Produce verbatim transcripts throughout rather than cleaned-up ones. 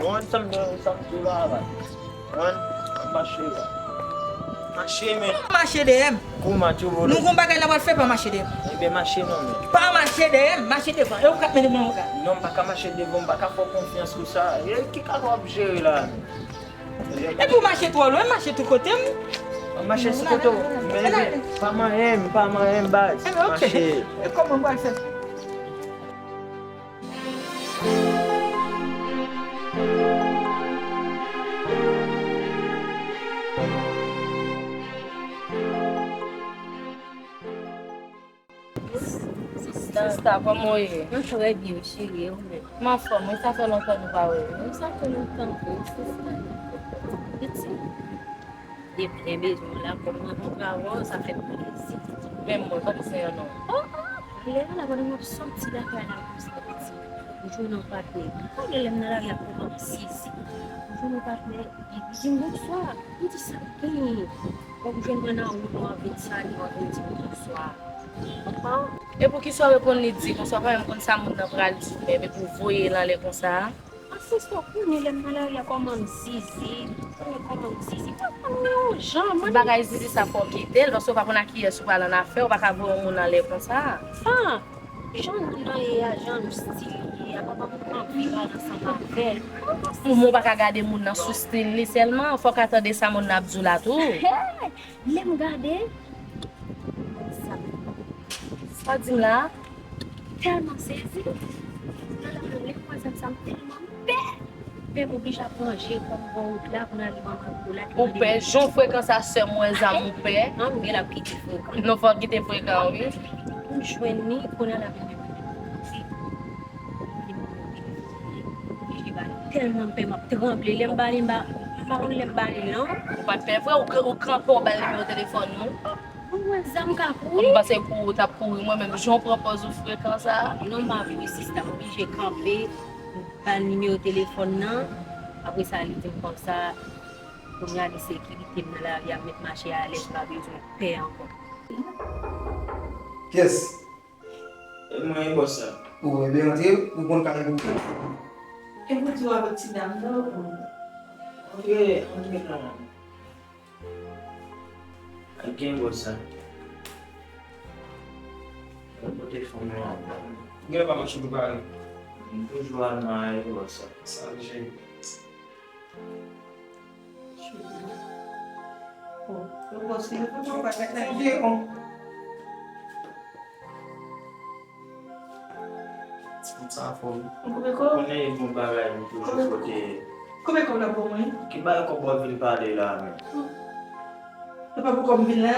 Ou konn sa m, sa m di w la, baz. Ou konn? M ap mache la. Mache, men. Mache dèyè m. Kouman, tchouboulou? Nou gon bagay n ap fè, pa mache dèyè m. Fè mache non, men. Pa mache dèyè m, mache devan. E ou k ap mennen m nan wout la? Non, m pa ka mache devan, m pa ka fè w konfyans konsa. E ki kaka w ap jere la, men? Epi w mache twò lwen, mache tou kote m. Mwen mache sou kote w, men pa manyen m, pa manyen m, baz. Mache. E kòman m pral fè? Sista, kòman w ye? Mwen trè byen, cheri, e ou menm? M anfòm, wi, sa fè lontan nou pa wè. Wi, sa fè lontan vre, sista. Piti. Depi m bezwen w la, kòm mwen antre avè w, sa fè m plezi. Menm mwen, pa bezwen an non. Oh, oh, lè a la, pandan m ap soti lakay la konsa, piti, m jwenn yon patnè. Ou konnen lè m nan lari a, kòman m sezi. M jwenn yon patnè, li di m bonswa. M di sa k genyen? Ou jwenn mwen nan wout, w anvi m salye, w anvi m di m bonswa. Konprann? E poukisa w reponn li di konsa, w pa menm konn sa moun nan pral di w menm, epi w voye l anlè konsa? A, sista, w konnen lè m nan lari a kòman m zizi, w konnen kòman m zizi, pa konn yon jan, mwen. Bagay zizi sa fò w kite l, paske w pa konn a kiyès ou pral annafè, w pa ka voye yon moun anlè konsa. A, jan moun nan ye a, jan l stil li ye a, pa ban moun anvi pale ansanm avè l. Ou, men w pa ka gade moun nan sou stil li sèlman, fò w ka tande sa moun nan ap di w la tou. Hey! Lè m gade, sa, sa di m la, tèlman sezi. Nan lari a, lè m wè zam sa, m tèlman pè. Pè m oblije ap ranje kò m bò wout la pou n ale ban m alkòl la. Ou pè, jan w frekan sa, sè m, wè zam ou pè. An, m gen l ap kite frekan. Non, fò w kite frekan, wi. M jwenn li, kounye a la, m tèlman pè, m ap tranble. Lè m ba li, m pa, m pa konn lè m ba li, non. Ou pa t pè vre, ou, ou kanpe, w ba l nimewo telefòn ou. Mwen wè zam ka kouri. M panse pou ou t ap kouri, mwen menm, jan w pran pòz ou frekan sa. Non, m pa kouri, sista, m oblije kanpe, m ba l nimewo telefòn nan. Apre sa, li di m konsa, kounye a li sekirite m nan lari a, m mèt mache alèz, m pa bezwen pè ankò. Kiyès? E mwen, e bòs la. Ou, ebyen, antre, ou konn kay ou. E pou di w avèk ti dam nan, ou. Antre, antre kanmenm. Ak gen bòs la. Mwen pote fanm nan. Gen pa mache pou pare. M toujou al maye bòs la. Sa jere. Bon, yo bòs li, yo pa gade la. Sa fò wi. Ou koupe kò? Konnen e bon bagay m toujou pote. Koupe kò la pou mwen. Ki bagay kòb w ap vin pale la menm? Se pa pou kòb m vin la?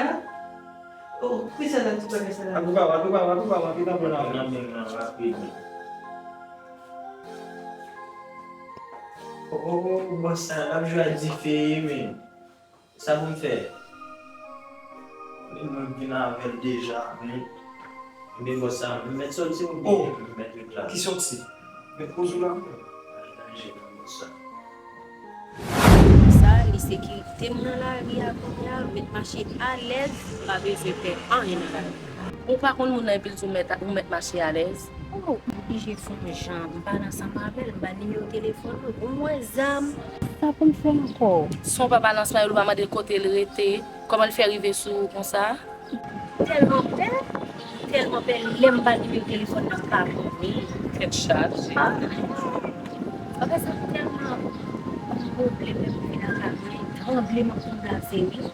Oh, ki sa la, ti bagay sa la? Atouka, atouka, atouka, atouka, atouka, atouka. Nan men nan rapid. Oh, oh, oh, bòs sa, l ap jwe ak dife, wi, men. Sa pou m fè? Mwen vin avè l deja, men, men bòs sa, m mèt sòti oubyen m mèt ret la? Ki sòti? Mèt poze w la ankò. Danje nan bòs sa. Sa, li sekirite m nan lari a kounye a, m mèt mache alèz, m pa bezwen pè anyen nan lari. Ou pa konn moun nan epi l di w mèt, ou mèt mache alèz? Oh, m oblije fè yon jan, m pale ansanm avè l, m ba l nimewo telefòn mwen, pou m wè zam. Sa pou m fè ankò? Si w pa pale ansanm avè l, ou pa mande l kote l rete, kòman l fè rive sou ou konsa? Tèlman pè, tèlman pè, lè m ba l nimewo telefòn nan, m pa konnen. Tèt chaje. Ah. Bagay sa tèlman pwoblèm lè m vin lakay mwen, tranbleman pou m plase wi.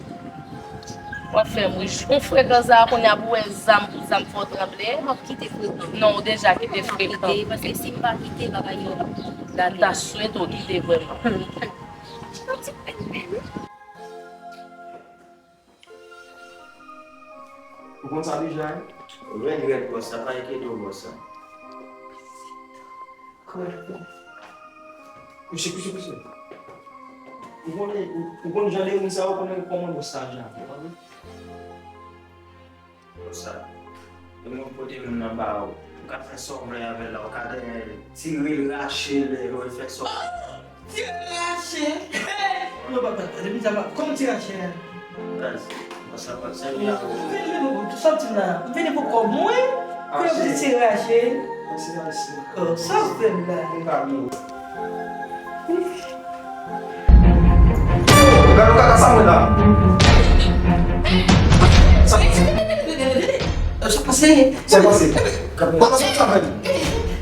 W ap fè m ri. Ou frekan sa a, kounye a pou w wè zam pou zam fè w tranble. M ap kite frekan. Non, ou deja kite frekan. M ap kite, paske si m pa kite, bagay yo. Gad ta swete w kite vrèman. Yon ti pèn menm. Ou konn sa deja, wi? Rèd, rèd, bòs, sa pa enkyete w, bòs, sa. Kòrèk. Kouche, kouche, kouche. Ou konnen, ou, ou konn jan de moun sa yo, ou konnen kòman bòs sa aji avè w, pa vre? Bòs sa. E mwen pote moun nan ba ou. Ou ka fè sa w vle avè l la, ou ka tire l, rache l, e fè sa w vle. Ti rache! Non, papa, depi sa, pa, kòman ti rache a? Baz, sa pa sèvi a ou. Vini pou, pou, sòti la. Vini pou kò mwen. Pou yo di ti rache. Ti rache. Oh, sa w fè m la? Mwen pa vle. Gade kaka sa mwen la. Sa. Sa pase? Sa pase? Kòman sa t ap fè?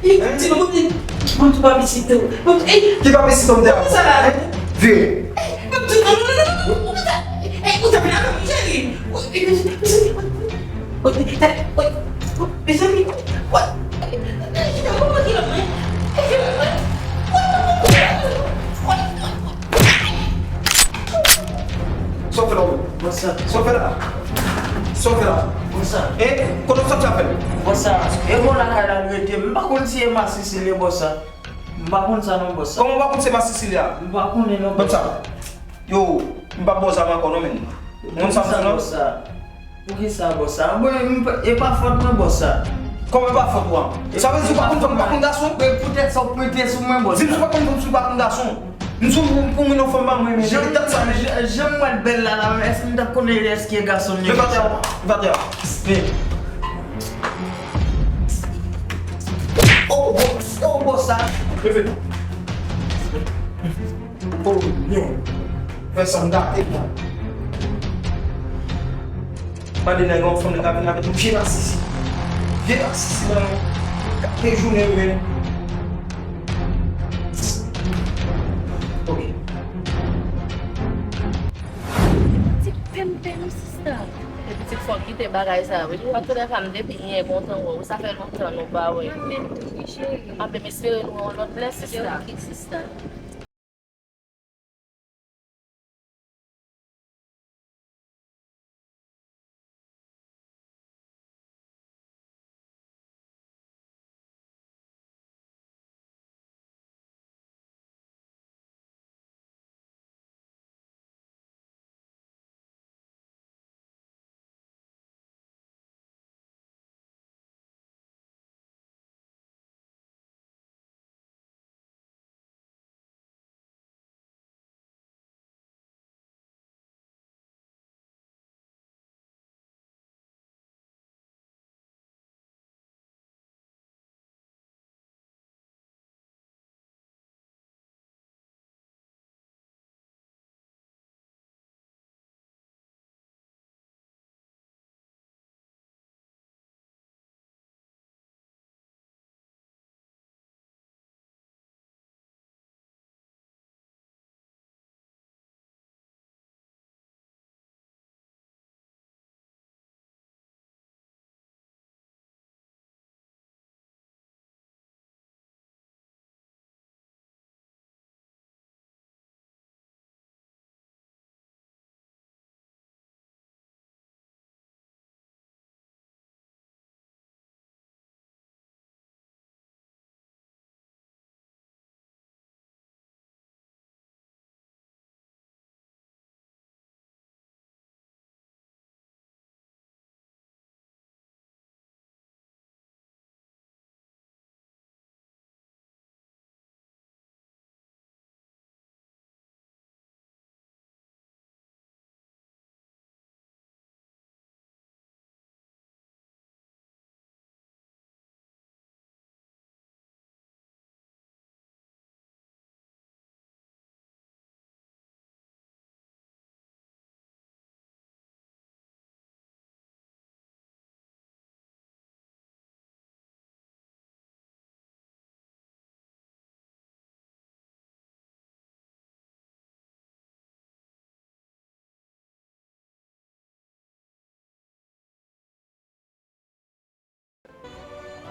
Ti non, mwen, mwen tou pa pitit ou. Ki pa pitit ou m te a? Sa la. Vire. Mwen tou, non, non, non, non, non. Ou ta vin avè m, cheri. Mezanmi. Sa w fè la, ou? Bòs sa. Sa w fè la? Sa w fè la? Bòs sa. E, kote w sòti avè l? Bòs sa. E bon lakay la l rete. M pa konn si e masisi li ye, bòs sa. M pa konn sa non, bòs sa. Kòman w pa konn se masisi li a? M pa konnen non, bòs sa. Yo, m p ap ba w zam ankò non, men. Moun sa m di non. Poukisa, bòs sa? Bon, m p-, e pa fòt mwen, bòs sa. Kòman e pa fòt ou a? Sa vle di ou pa konn fanm, ou pa konn gason? Men poutèt sa w pote sou mwen, bòs sa. Di m si w pa konn fanm, si w pa konn gason. M di w pou mwen yon fanm pa mwen, men poutèt sa, men. Jan, jan m wè l bèl la, la, èske m t ap konnen èske e gason m ye? Men pa tè a, pa tè a. Men. Oh, bòs, oh, bòs sa. Leve. Oh, non. Fè sa m gate, bò. Mande nèg yon fanm, nèg la vin avèk yon vye masisi. Vye masisi nan gate jounen, men. Ok. Ti pèm pèm, sista. Epi ti fò kite bagay sa, wi. An tou lè, fanm depi byen kontan wè w. Sa fè lontan nou pa wè. Mwen menm tou, wi, cheri. Anben, m espere nou yon lòt lè, sista. Ok, sista.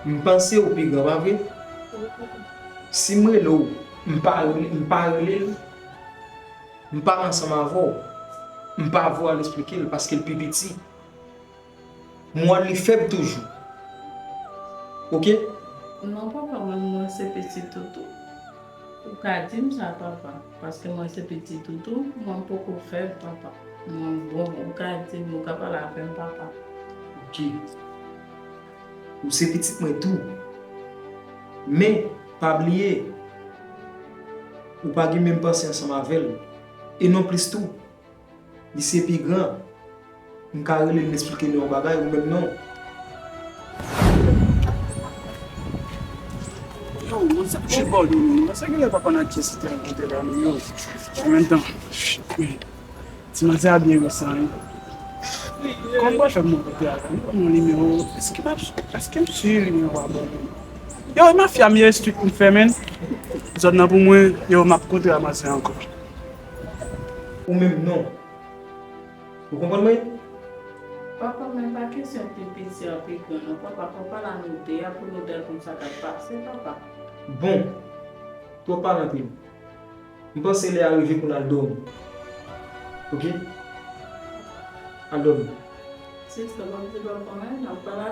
M panse ou pi gran, pa vre? Si m rele w, m pa, m pa rele l, m pa ansanm avè w, m pa voye al esplike l paske l pi piti. M wè li fèb toujou. Oke? Non, papa, mwen, mwen se pitit ou tou. Ou ka di m sa, papa, paske mwen se pitit ou tou, mwen poko fèb, papa. Mwen bon, ou ka di m, ou ka pale avè m, papa. Oke. Ou se pitit mwen tou. Men, pa bliye, ou pa gen menm panse ansanm avè l. E nonplis tou, li se pi gran. M ka rele l, m esplike l yon bagay, ou menm non. Yo, moun sa kouche bò li, moun. Sa genlè papa nan chèz ki te rankontre la, men yo. An menm tan, ti manzè a byen resan, wi. Kòman mwen fè m kontre avè l? Ban m yon nimewo. Èske m ap, èske m si nimewo a bon? Yo, e mafya m ye, street m fè, menn. Zòn nan pou mwen, yo, m ap kontre a manzè ankò. Ou menm non. Ou konprann mwen? Papa, men pa kesyon pi piti an pi gran non, papa, papa la nou de a pou nou de konn sa k ap pase, papa. Bon, twòp pa rantre m. M panse lè a rive pou n al dòmi. Oke? Al dòmi. Sista, bon, m di papa, men, n ap pale.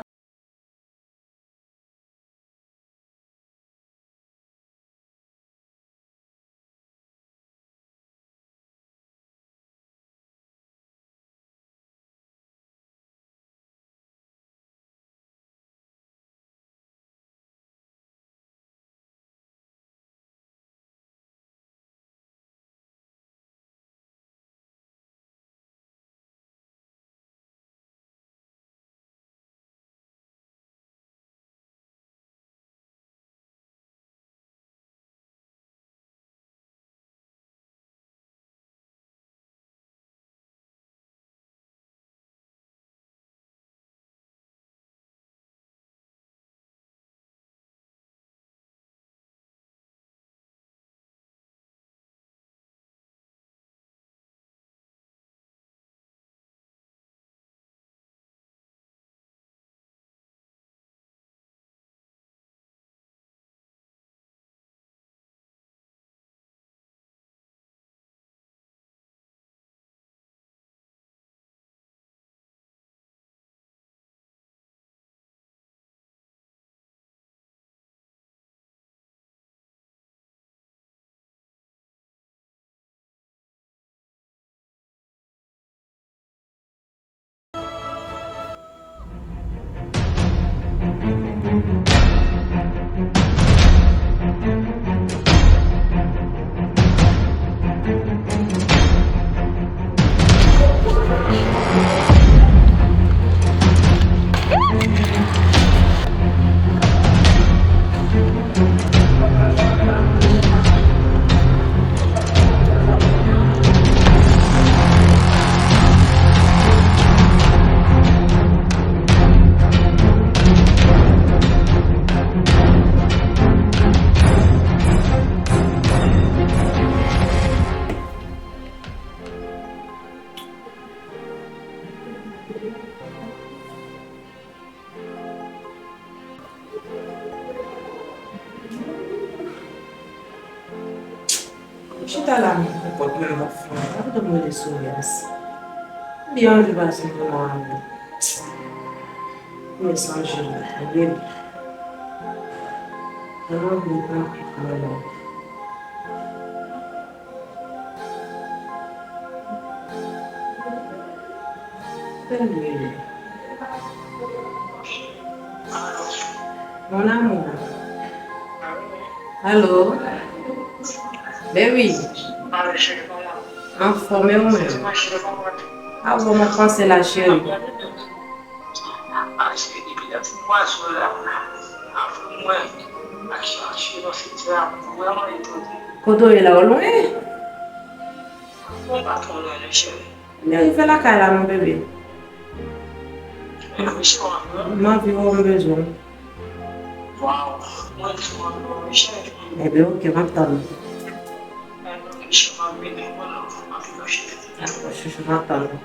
Chita la, men, nenpòt mwen, m ap fè, m ap tann mwen le soleil. Byen, anvi pase pou mwen anvi. Mwen sonje, tande. Mwen anvi, mwen anvi, mwen anvi. Tande. Mon amour. Allô? Baby. Anfòm, e ou menm? A, bon, mwen panse la, cheri. Kote w ye la, ou lwen? M rive lakay la, mon bebe. M anvi wè w, m bezwen w. Ebyen, oke, m ap tann ou. Dakò, chouchou, m ap tann ou.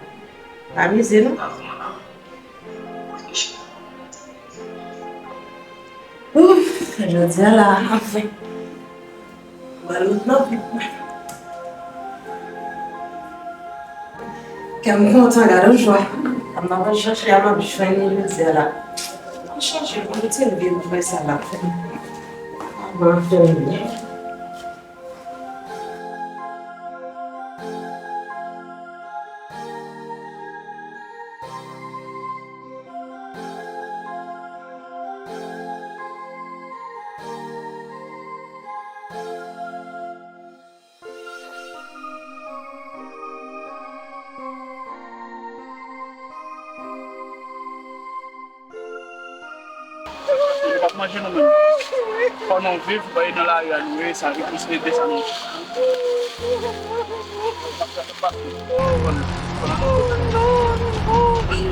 Pa mize, non. Ouf, jodi a la, anfen. Mwen lout nan pip mwen. Kè m kontan, gade yon jwa. Sa m t ap chache a, m ap jwenn li jodi a la. Mwen chanje, mwen retire vye mouvè sa la. Mwen fè m byen. Nou p ap manje nou menm. Fò nou viv, bay nan lari a nou ye, sa repons ede sa nou. Fò nou, fò nou.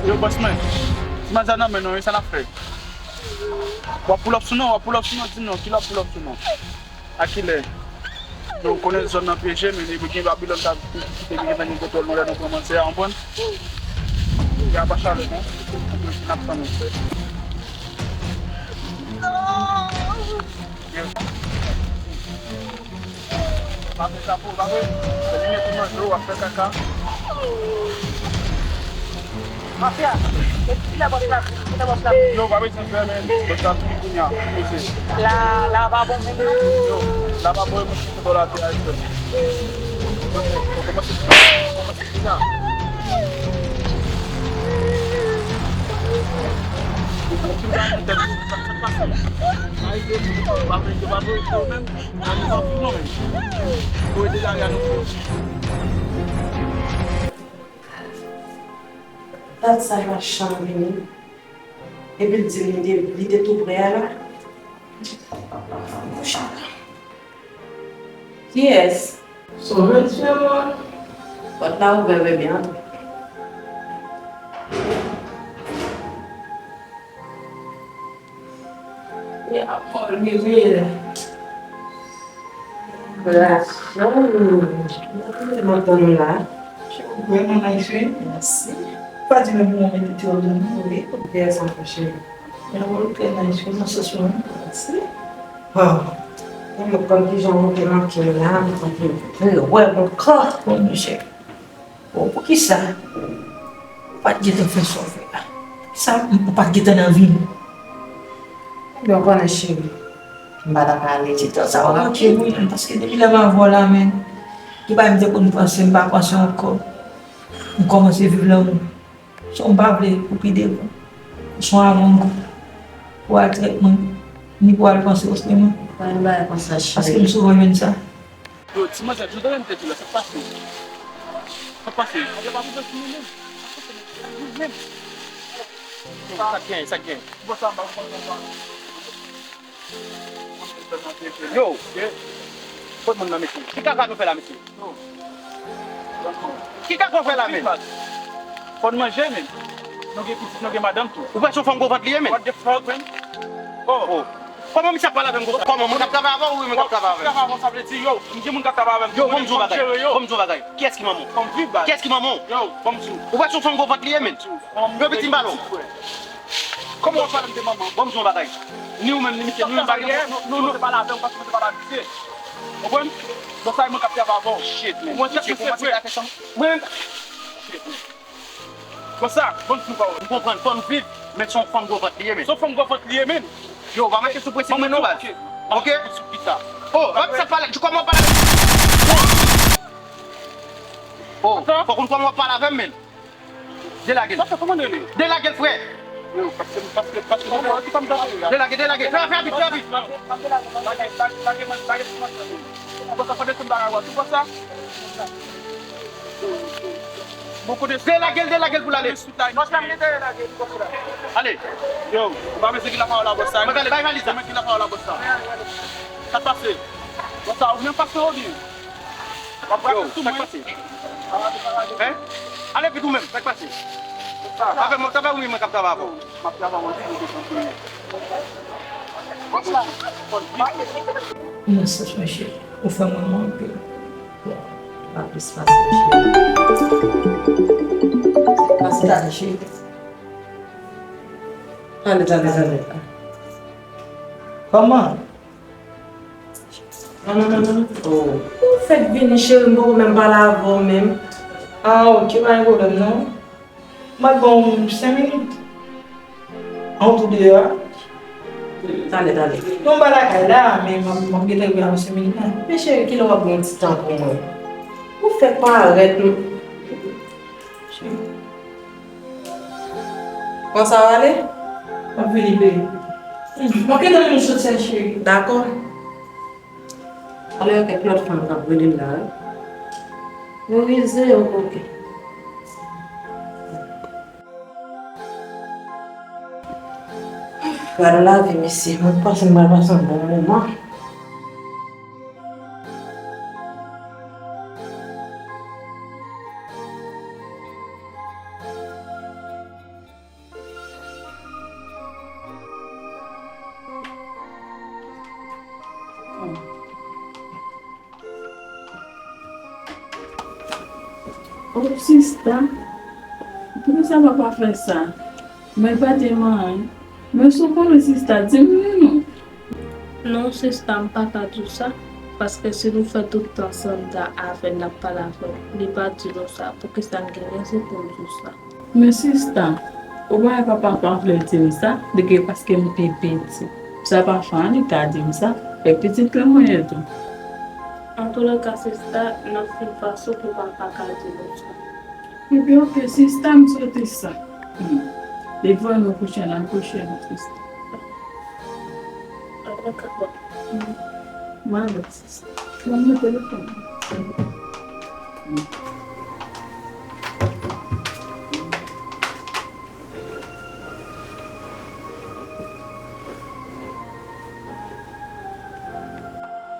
Yo, bòs mwen, ti manzè nan men nou, wi, sa n ap fè? W ap pull up sou nou, w ap pull up sou nou, di m non, kilè w ap pull up sou nou? A kilè? Nou konnen zòn nan pyeje, men depi gen Babilòn k ap kite, gen nan gen kontwòl nou lè nou kòmanse a, konprann? Gen apa chalè, non? N ap tann nou. Pa fè sa pou, pa fè. Se li menm ki manje w, w ap fè kaka. Mafya, depi kilè bòs la, kilè bòs la? Yo, pa bezwen pè, men bòs la fini kounye a. Poze. La, la pa bon menm non. Yo, la pa bon, mwen chita dò la te a. Yo, kòmanse, kòmanse. Sa. Dat sa machan vini. Epi l di m li te, li te tou prè a la. Kiyès? Sove, Seyè mwen. Pòt la ouvè, bebe, antre. Ya, Pòl Gabriel. Relasyon, mwen kontan nou la. Vrèman nice, wi. Mèsi. Pa di menm pou mwen mete ti wòb nan mwen, wi. Kote sa, cheri? Bravo, l trè nice, wi, nan sans mwen. Mèsi. Oh. Mwen konn kijan ou te manke m la, mwen konn ki vre wè mwen kò. Bon, monchè. Bon, poukisa ou pa t gentan fè sa w fè a? Poukisa ou pa t gentan nan vi m? Ebyen, ou konnen, cheri, m pa ta pale. Ti tan sa w manke m, wi, paske depi lè m avè w la, men, gen bagay m te konn panse, m pa panse ankò. M kòmanse viv lanmou. Sa w pa vle pou pi devan. Ou se yon avangou. Ou al trèt mwen. Ni pou al panse osnon mwen. Pa gen bagay konsa, cheri. Paske m souvan jwenn sa. Yo, ti manzè, Jordan te di la, sa k pase? Sa k pase? Yo, pa pou fè sou mwen menm. Sa k gen, sa k gen? Bon, sa, m pa konn sa. Yo, kot moun nan, mesye? Ki kaka nou fè la, mesye? Ki kaka w fè la, men? Fò n manje, men. Nou gen pitit, nou gen madanm tou. Ou pa se yon fanm gwo vant li ye, men? What the fuck, man? Oh. Oh. Kòman misye ap pale avè m konsa? Kòman moun k ap travay avè w, wi, moun k ap travay avè m? Travay avè w, sa vle di, yo, m gen moun k ap travay avè m. Yo, ban m di w yon bagay. Ban m di w yon bagay. Kiyès ki manman w? Kiyès ki manman w? Yo, ban m di w. Ou pa se yon fanm gwo vant li ye, men? Yo, pitit, m pale w. Kòman w ap pale m de manman? Ban m di w yon bagay. Ni ou menm, ni misye, nou menm pa gen, nou, nou, nou te pale avè m paske nou te pale a misye. Konprann? Bon, sa e mwen k ap travay avè w. Shit, man. Mwen, se vre. Mwen, shit, man. Bon, sa, bon, sou pawòl. M konprann, fò n viv, men se yon fanm gwo vant li ye, men. Se yon fanm gwo vant li ye, men. Yo, pa mache sou prensip mwen non, baz. Ok? Oh, pa sa pale, di kòman w pale. Oh, fòk ou konn kòman w ap pale avè m, men. Delage l. Sa fè kòman rele? Delage l, frè. Yo, paske, paske, paske, yo, ki fanm danse la? Delage, delage. Fè, fè vit, fè vit. Lage, lage, lage, lage, lage, lage. Bon, sa fè desann bagay, wè. Tout bon sa. Bon, kote delage l, delage l pou l ale. Bòs la, m gen dèyè lage, tout bon sa. Ale. Yo, ou pa bezwen ki la pawòl la, bòs sa. Mwen gade, bay valiz la. Mwen ki la pawòl la, bòs sa. Sa pase. Bòs sa, ou byen pase, ou byen? W ap brake sou mwen. Yo, sa k pase? Hein? Ale vit ou menm, sa k pase? Sa fè mwen, sa fè ou menm mwen k ap travay avè w. M ap travay avè w, di mwen ke kontinye. Nan sans mwen, cheri. Ou fè mwen mal anpil. Bon, pa plis pase, cheri. Pase, pase, cheri. Tande, tande, tande. Kòman? Non, non, non, non. Oh. Ou fèk vini, cheri, m poko menm pale avè w menm. Ah, ok, pa gen pwoblèm, non. M ap ba w senk minit. An tou deyò a. Tande, tande. Non, m pa lakay la, men m ap, m ap gentan rive avan senk minit la. Men cheri, kilè w ap gen yon ti tan pou mwen? Ou fèk parèt, m. Cheri. Kòman sa va ale? M ap vini, baby. M ap gentan vin soti a, cheri. Dakò. Alò, kèk lòt fanm k ap rele m la, wi. Yo rize, yo koken. Gade lavi, mesye. Mwen panse m pral pase yon bon moman. Oh, sista, poukisa papa fè sa? Men l pa te manyen. Men si w konnen, sista, di m wi non. Non, sista, m pa ka di w sa, paske si nou fè tout tan Sandra avè n, n ap pale avè l, li pa di nou sa, poukisa m gen rezon pou m di w sa? Men sista, ou pa wè papa pa vle di m sa, li gen paske m pi piti. Sa pa fè anyen li ta di m sa, e pitit lan mwen ye tou. Antoulèka, sista, n ap fin fason pou papa ka di nou sa. Epi, oke, sista, m swete sa. Hmm. Li voye nou kouche, n al kouche nou, sista. Antoulèka, bon. M ale, sista. Ban mwen telefòn.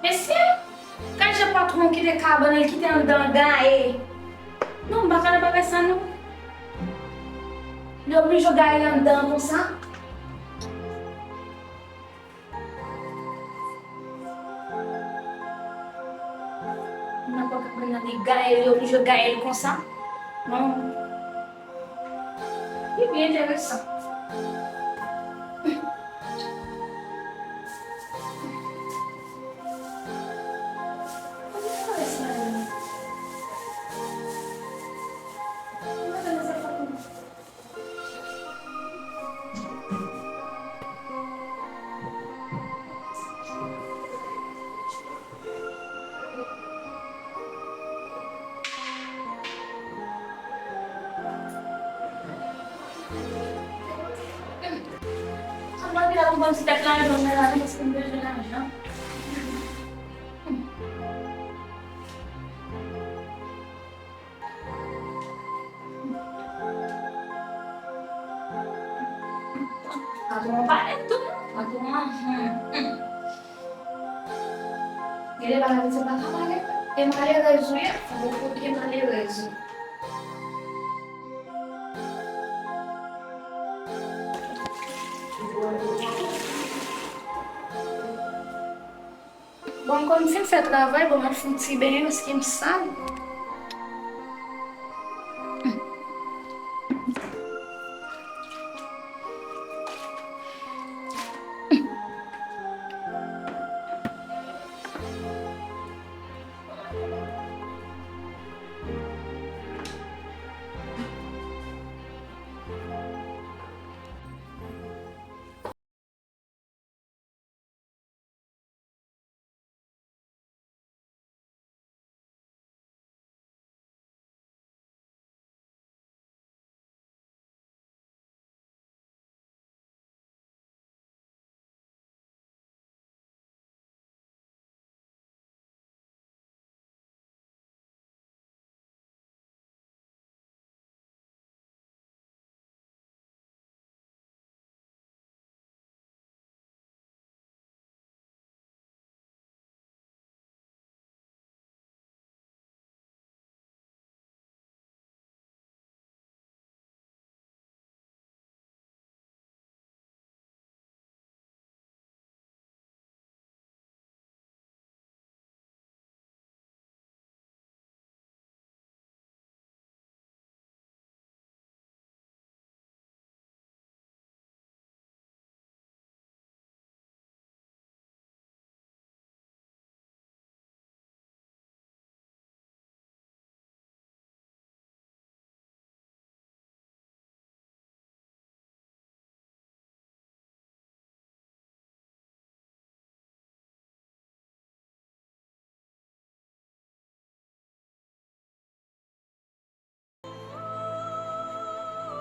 Mesye, gad jan patwon kite kabann li, kite anndan gaye. Non, m pa ka nan bagay sa non. Li oblije gaye anndan konsa. Nenpòt moun nan li gaye, li oblije gaye l konsa. Non. Li byen enteresan. Mwen te la pou ban m ti tèt lajan mwen la, paske m bezwen lajan. Patwon an pale tou. Patwon an, hmm, hmm. Gen de bagay misye pa ka pale. E malerèz ou ye, fò w kote malerèz ou. Bon, m konn fin fè travay, bon, m ap fè yon ti benyen paske m sal.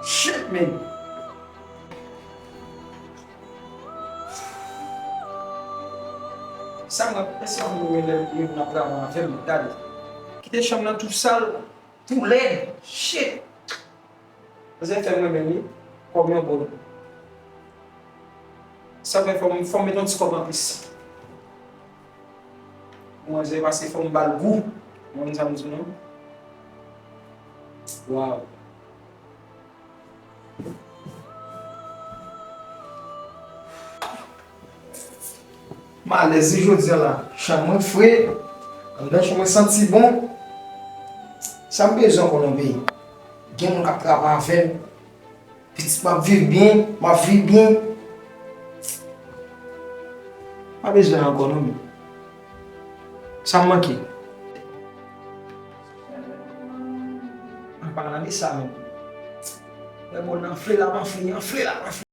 Shit, man. Sa mwen, èske mwen renmen lè moun ap travay avè m? Gade. Kite chanm nan tou sal, tou lèd. Shit. Manzè fè m renmen li kòm yon bon. Sa fè fò m, fò m met yon ti kòb anplis. Manzè pase fò m ba l gou. Ou konn sa m di w non? Waw. M alèz wi jodi a la. Chanm mwen fre. Anndan chanm mwen santi bon. Sa m bezwen ankò nan peyi? Gen moun k ap travay avè m. Pitit m ap viv byen, m ap viv byen. Pa bezwen ankò non, men. Sa m manke? An palan de sa menm. Lè bon nan anfle la, m anfle, anfle la, m anfle.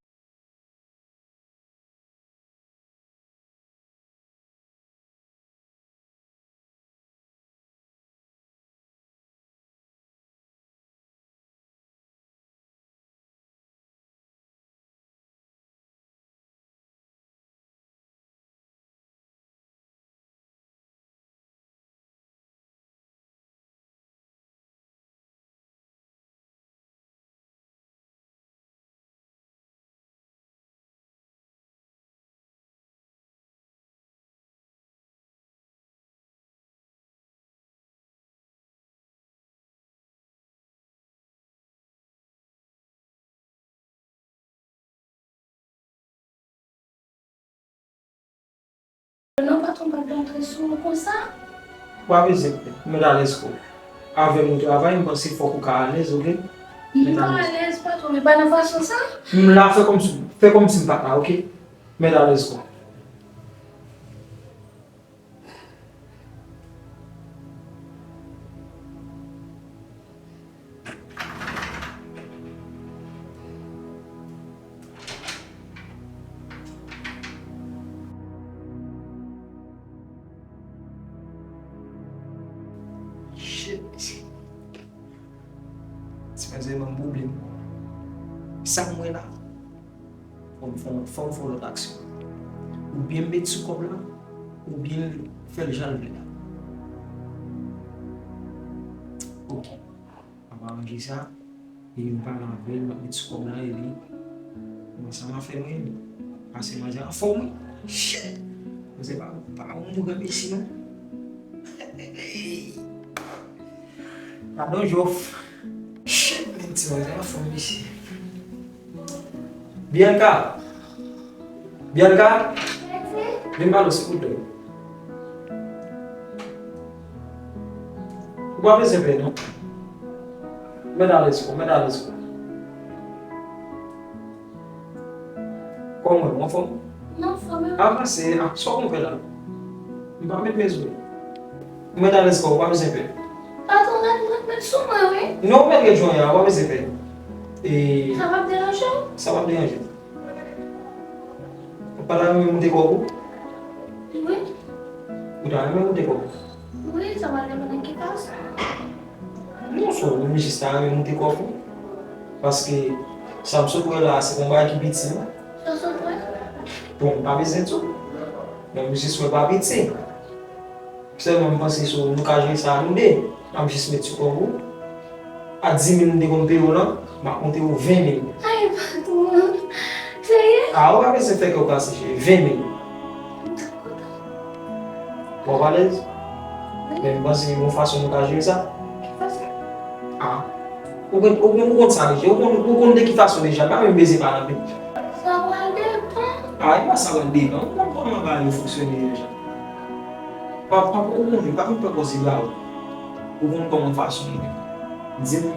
Non, patwon, m p ap rantre sou ou konsa. Ou pa bezwen pè, ou mèt alèz kò w. Avè m ou travay, m panse fòk ou ka alèz, oke? M pa alèz, patwon, men pa nan fason sa. M la, fè kòmsi, fè kòmsi m pa t la, oke? Mèt alèz kò w. Shit. Ti manzè ban m pwoblèm. Sa m wè la, fò m fè, fò m fè yon lòt aksyon. Oubyen m met sou kòb la, oubyen l fè l jan l vle la. Ok. M ap aranje sa. E m pale avè l, m ap met sou kòb la, e li. Bon, sa m ap fè mwen, pase manzè anfòm, wi. Shit! Manzè pa, pa yon boug anbesi, non. Padon, Jòf. Shit, men ti manzè anfòm, mesye. Bianca! Bianca! Vin pale w, silvouplè. Ou pa bezwen pè, non. Mèt alèz kò w, mèt alèz kò w. Kòman, ou anfòm? M anfòm, wi. Avanse, a, sa w konn fè la? M pa met mezon. Ou mèt alèz kò w, ou pa bezwen pè. Patwon, rèd mwen, met sou mwen, wi. Non, ou mèt ret jan w ye a, ou pa bezwen pè. E sa p ap deranje w? Sa p ap deranje m. Ou pa ta renmen moute kòb ou? Wi. Ou ta renmen moute kòb ou? Wi, sa pral depann nan ki fason. Non, sou, m jis ta renmen moute kòb ou. Paske sa m sot wè la, se pa yon bagay ki piti, non. Sa w sot wè? Bon, m pa bezwen di w. Men m jis wè l pa piti. Sèlman m panse sou nou ka jere sa nou de. M ap jis met sou kòb ou. A di mil m te konn peye w lan, m ap monte w ven mil. Ay, patwon. Serye? A, ou pa bezwen fè kè w kase, cheri. Ven mil. M ta kontan. W ap alèz? Wi. Men m panse yon fason nou ka jere sa. Ki fason? A. Ou konn, ou konn, ou konn sa deja. Ou konn, ou konn de ki fason deja. Pa menm bezwen pale anpil. Sa pral depann. A, e pa sa pral depann. Ou konn kòman bagay yo fonksyone deja. Pa, pa, ou konn, pa vin pran kòz li ba ou. Ou konn kòman fason li ye. Di m,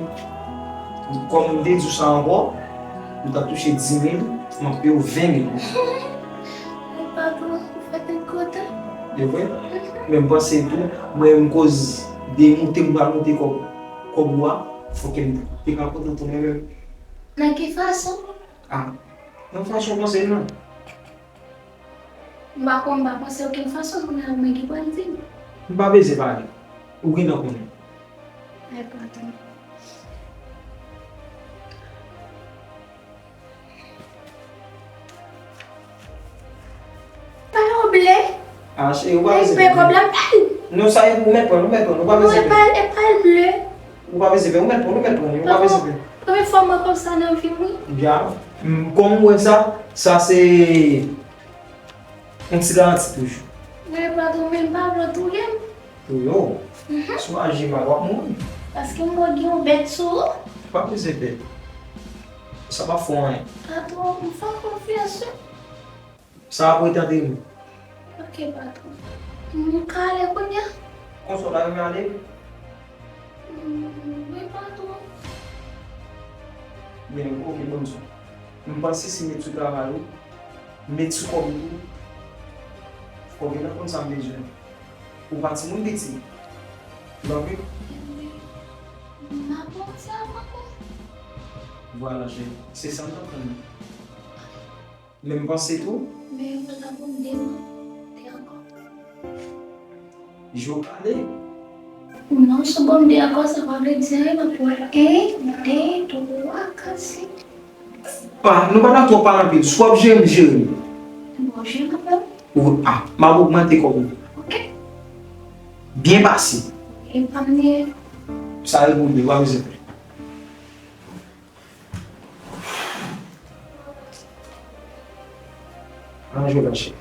kòm m te di w sa ankò, ou t ap touche di mil, m ap peye w ven mil. Ay, patwon, ou fè tèt kontan. E vre? Men m panse tou, mwen menm koz de moute m pral moute kòb, kòb ou a, fòk m te ka kontan tou mwen menm. Nan ki fason? A, nan fason w panse l lan. M pa konn, m pa panse okenn fason, kounye a ou menm ki pral di m. M pa bezwen pale. Ou gentan konnen. Ay, patwon. Pa yon ble. A, cheri, ou pa bezwen ble. Kòb la, m pral. Non, sa e pou ou mèt pran, ou mèt pran, ou pa bezwen ble. Non, e pa, e pa l ble. Ou pa bezwen ble, ou mèt pran, ou mèt pran, ou pa bezwen ble. Premye fwa m wè kòb sa nan vi m, wi. Ya, m, kòm ou wè sa, sa se yon ti garanti toujou. Wi, patwon, men m pa vle w touye m. Touye w? Mhm. Si w aji mal, w ap mouri. Paske m wè gen yon bèt sou ou. Pa bezwen pè. Sa p ap fè w anyen. Patwon, m fè w konfyans, wi. Sa ap rete ant nou. Ok, patwon. M ka ale kounye a? Konsa w ta renmen ale? Hmm, Gen, ok, bon di. M panse si met sou travay ou, met sou kòb ou tou, fò w gentan konn sa m bezwen. Ou pa timoun piti. Donk, m ap konn sa, papa. Vwala, cheri. Se sa m t ap tann. Men m panse tou. Men yo pa ta pou m demande ankò. Jou ale. Non, sou bon de ankò, sa pa vle di anyen, m ap wè en, de, twa, kat, senk. Ah, nou pa ta twò pale anpil. Si w ap jere m, jere m. Bon, jere m ap fè. Ou, ah, m ap ogmante kòb ou. Ok. Byen pase. E pa m ye. Sa e pou ou, pa bezwen pè. An jwe la, cheri.